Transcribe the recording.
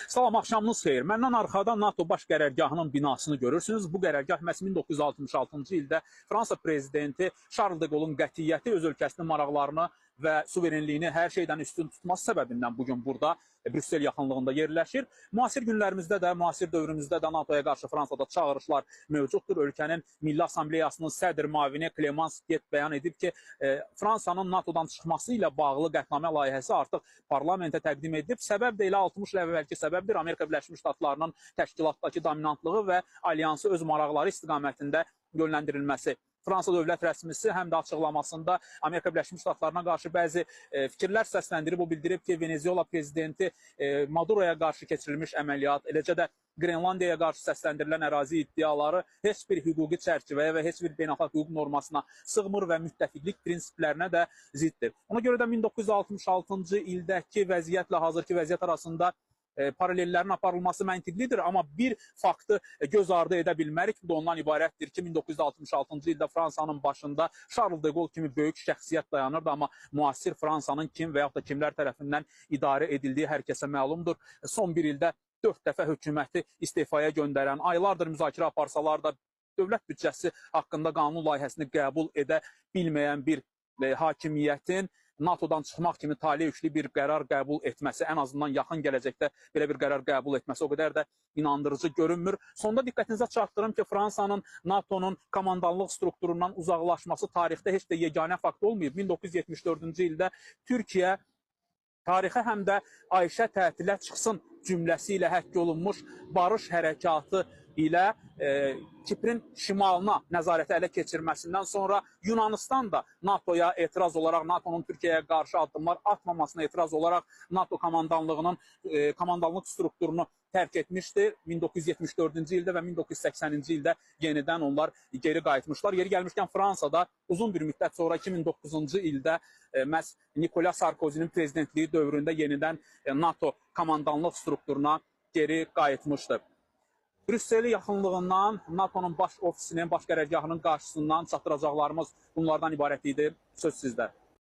Salam, axşamınız xeyir. Məndən arxada NATO baş qərargahının binasını görürsünüz. Bu qərargah məhz 1966-cı ildə Fransa prezidenti Charles de Gaulle'un qətiyyəti, öz ölkəsinin maraqlarını və suverenliyini hər şeydən üstün tutması səbəbindən bu gün burada Brüssel yaxınlığında yerləşir. Müasir günlərimizdə də, müasir dövrümüzdə də NATO-ya qarşı Fransada çağırışlar mövcuddur. Ölkənin Milli Assambleyasının sədr müavini Clemence Get bəyan edib ki, Fransanın NATO-dan çıxması ilə bağlı qətnamə layihəsi artıq parlamentə təqdim edilib. Səbəb də elə 60 il əvvəlki səbəbdir. Amerika Birləşmiş Ştatlarının təşkilatdakı dominantlığı və alyansı öz maraqları istiqamətində yönləndirilməsi. Fransa dövlət rəsmisi həm də açıqlamasında Amerika Birləşmiş Ştatlarına qarşı bəzi fikirlər səsləndirib. O bildirib ki, Venezuela prezidenti Maduroya qarşı keçirilmiş əməliyyat, eləcə də Qrenlandiyaya qarşı səsləndirilən ərazi iddiaları heç bir hüquqi çərçivəyə və heç bir beynəlxalq hüquq normasına sığmır və müttəfiqlik prinsiplərinə də ziddir. Ona görə də 1966-cı ildəki vəziyyətlə hazırki vəziyyət arasında paralellərin aparılması məntiqlidir, amma bir faktı göz ardı edə bilmərik. Bu da ondan ibarətdir ki, 1966-cı ildə Fransanın başında Charles de Gaulle kimi böyük şəxsiyyət dayanırdı, amma müasir Fransanın kim və yaxud da kimlər tərəfindən idarə edildiyi hər kəsə məlumdur. Son bir ildə 4 dəfə hökuməti istefaya göndərən, aylardır müzakirə aparsalar da dövlət büdcəsi haqqında qanun layihəsini qəbul edə bilməyən bir hakimiyyətin NATO-dan çıxmaq kimi tale yüklü bir qərar qəbul etməsi, ən azından yaxın gələcəkdə belə bir qərar qəbul etməsi o qədər də inandırıcı görünmür. Sonda diqqətinizə çatdırım ki, Fransanın NATO-nun komandanlıq strukturundan uzaqlaşması tarixdə heç də yeganə fakt olmayıb. 1974-cü ildə Türkiyə tarixə həm də Ayşə tətilə çıxsın cümləsi ilə həkk olunmuş barış hərəkatı ilə Kiprin şimalına nəzarəti ələ keçirməsindən sonra Yunanistan da NATO-ya etiraz olaraq, NATO-nun Türkiyəyə qarşı addımlar atmamasına etiraz olaraq NATO komandanlığının komandanlıq strukturunu tərk etmişdi. 1974-cü ildə və 1980-ci ildə yenidən onlar geri qayıtmışlar. Yeri gəlmişkən Fransada uzun bir müddət sonra 2009-cu ildə məhz Nicolas Sarkozy'nin prezidentliyi dövründə yenidən NATO komandanlıq strukturuna geri qayıtmışdı. Brüsseli yaxınlığından NATO-nun baş ofisinin, baş qərargahının qarşısından çatdıracaqlarımız bunlardan ibarət idi. Söz sizdə.